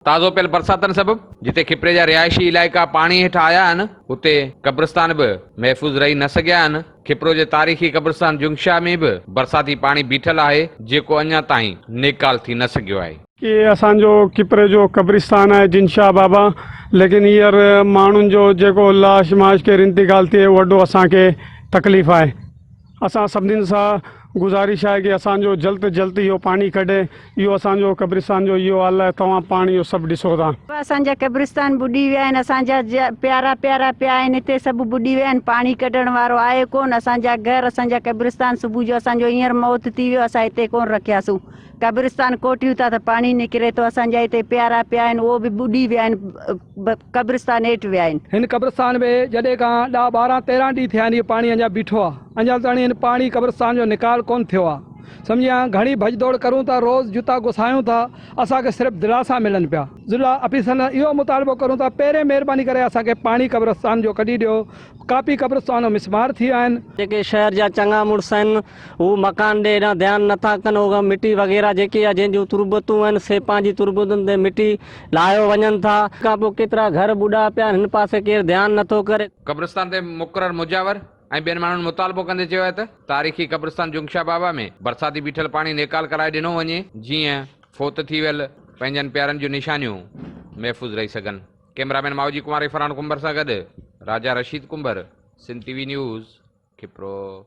تازو پيل برساتن سبب جتي کپري جا رهائشي علائقا پاڻي هيٺ آيا آهن، اتي قبرستان به محفوظ رهي نه سگهيا آهن. کپرو جي تاريخي قبرستان جنگشاهه ۾ به برساتي پاڻي بيٺل آهي، جيڪو اڃا تائين نيڪال ٿي نه سگهيو آهي. ڪي اسان جو کپري جو قبرستان آهي جنگشاهه بابا ليڪن هينئر ماڻهن جو جيڪو لاش ماش ڪير انتقال ٿئي وڏو اسان کي تڪليف آهي. اسان سڀنين سان گذارش آهي ڪي اسان جو جلد جلد اهو پاڻي ڪڍي اهو اسان جو قبرستان جو اهو حال آهي توهان پاڻ اهو سڀ ڏسو ٿا. اسان جا قبرستان ٻڏي ويا آهن اسان جا پيارا پيارا پيا آهن هتي سڀ ٻڏي ويا آهن پاڻي ڪڍڻ وارو آهي ڪون اسان جا گهر اسان جا قبرستان صبح جو اسان جو هينئر موت ٿي ويو اسان هتي ڪون رکياسون قبرستان کوٽيون ٿا ته پاڻي نڪري ٿو اسان جا هتي پيارا پيا آهن اهو به ٻڏي ويا آهن قبرستان هيٺ ويا آهن. هن قبرستان ۾ جڏهن کان ڏهه ٻارهن تيرهن ڏينهن ٿيا آهن اهو پاڻي اڃا بيٺو آهي اڃا تائين هن پاڻي قبرستان جو نيڪال ڪونه ٿيو آهي سمجهي هان گهڻي ڀڄ ڊوڙ ڪرون ٿا روز جوتا گسايون ٿا اسان کي صرف دلاسا ملن پيا ضلع آفيسرن کان اهو مطالبو ڪرون ٿا پهرين مهرباني ڪري اسان کي پاڻي قبرستان جو ڪڍي ڏيو ڪافي قبرستان مسمار ٿي ويا آهن. جيڪي شهر جا چڱا مڙس آهن هو مڪان ڏي ايڏانهن ڌيان نه ٿا ڪن هو مٽي وغيره جيڪي يا جنهن جون تربتون آهن سي پنهنجي تربتن تي مٽي لاهيو وڃن ٿا. کان پوء ڪيترا گهر ٻڏا پيا آهن هن پاسي ڪير ڌيان نه ٿو ڪري. قبرستان تي مقرر مجاور ۽ ٻين ماڻهن مطالبو ڪندي چيو آهي ته تاريخي قبرستان جنگشاهه بابا ۾ برساتي بيٺل پاڻي نيڪال ڪرائي ڏنو وڃي جيئن فوت ٿي ويل پنهنجن پيارن جون نشانيون محفوظ رهي سگهن. ڪئميرا مين ماوجي ڪمار ۽ فرحان ڪنڀر سان گڏ Raja Rasheed Kumbhar, Sindh T V news, Khipro.